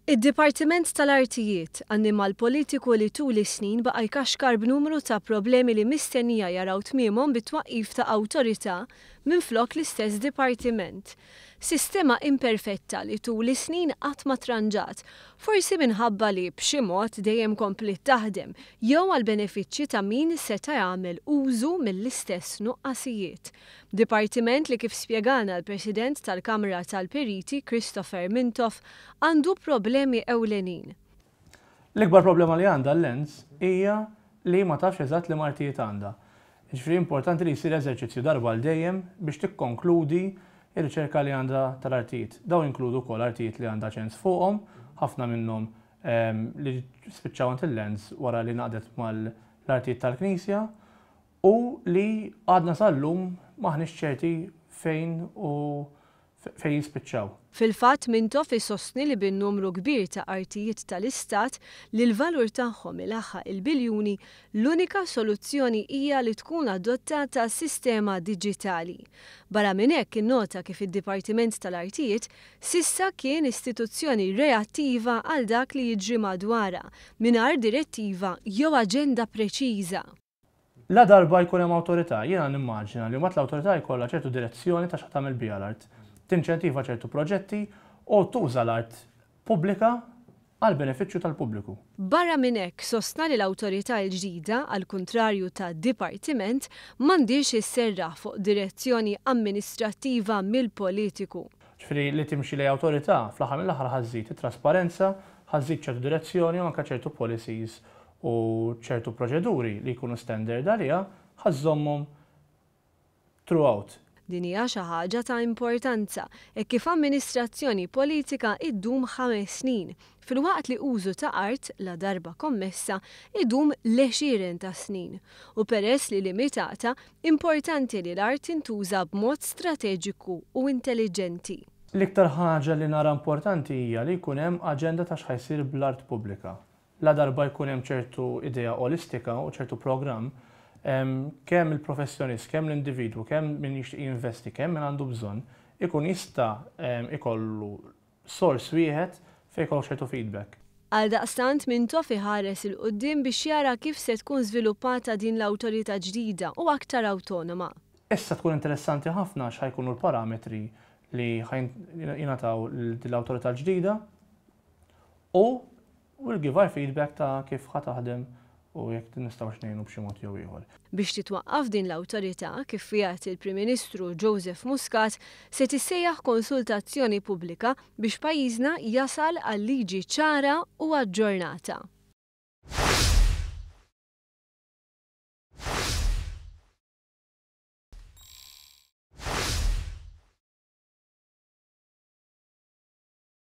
Id-Dipartiment tal-Artijiet, annimal politiku li tul is-snin baqa' jkaxkar b'numru ta' problemi li mistennija jaraw tmiemhom bit-twaqqif ta' awtorità minflok l-istess dipartiment. Sistema imperfetta li tul is-snin qatt ma tranġat, forsi minħabba li b'xi mod dejjem kompliet taħdem jew għall-benefiċċji ta' min seta' jagħmel użu mill-istess nuqqasijiet. Dipartiment li kif spjegalna l-President tal-Kamra tal-Periti Christopher Mintoff għandu problemi ewlenin. L-ikbar problema li għandha l-Lands hija li ma tafx eżatt liema artijiet għandha. Jiġifieri importanti li jsir eżerċizzju darba għal dejjem biex tikkonkludi r-riċerka li għandha tal-artijiet. Dawn jinkludu wkoll artijiet li għandha ċens fuqhom, ħafna minnhom li spiċċaw għand il-Lands wara li ngħaqdet mal-artijiet tal-Knisja u li għadna sal-lum m'aħniex ċerti fejn u fejn jispiċċaw. Fil-fatt, Mintoff isostni li bin-numru kbir ta' artijiet tal-Istat, li l-valur tagħhom ilaħħaq il-biljuni, l-unika soluzzjoni hija li tkun adottata sistema diġitali. Barra minn hekk innota kif id-Dipartiment tal-Artijiet s'issa kien istituzzjoni reattiva għal dak li jiġri madwarha, mingħajr direttiva jew aġenda preċiża. Ladarba jkun hemm awtorità, jiena nimmaġina li mbagħad l-awtorità jkollha ċertu direzzjoni ta' x'ħa tagħmel biha l-art. Tinċentiva ċertu proġetti u tuża l-art pubblika għall-benefiċċju tal-pubbliku. Barra minn hekk, sostna li l-awtorità l-ġdida, għall-kuntrarju ta' dipartiment, m'għandhiex isserraħ fuq direzzjoni amministrattiva mill-politiku. Ġifieri li timxi lejn awtorità, fl-aħħar mill-aħħar ħa żżid it-trasparenza, ħa żżid ċertu direzzjoni u anke ċertu policies u ċertu proċeduri li jkunu standard għaliha ħa żżommhom throughout. Din hija xi ħaġa ta' importanza hekk kif amministrazzjoni politika ddum ħames snin, filwaqt li użu ta' art, ladarba kommessa, idum l-għexieren ta' snin. U peress li limitata, importanti li l-art tintuża b'mod strateġiku u intelliġenti. L-iktar ħaġa li nara importanti hija li jkun hemm aġenda ta' x'ħa jsir bl-art pubblika. Ladarba jkun hemm ċertu idea olistika u ċertu programm, kemm il-professjonist, kemm l-individwu, kemm min jixtieq jinvesti, kemm min għandu bżonn, ikun jista' ikollu sors wieħed fejn jkollok ċertu feedback. Għaldaqstant Mintoff iħares 'il quddiem biex jara kif se tkun żviluppata din l-awtorità ġdida u aktar awtonoma. Issa tkun interessanti ħafna x'ħa jkunu l-parametri li ħa jingħataw lil din l-awtorità l-ġdida u we'll give our feedback ta' kif ħa taħdem u jekk nistgħux ngħinu b'xi mod jew ieħor. Biex titwaqqaf din l-awtorità, kif wiegħed il-Prim Ministru Joseph Muscat, se tissejjaħ konsultazzjoni pubblika biex pajjiżna jasal għal liġi ċara u aġġornata.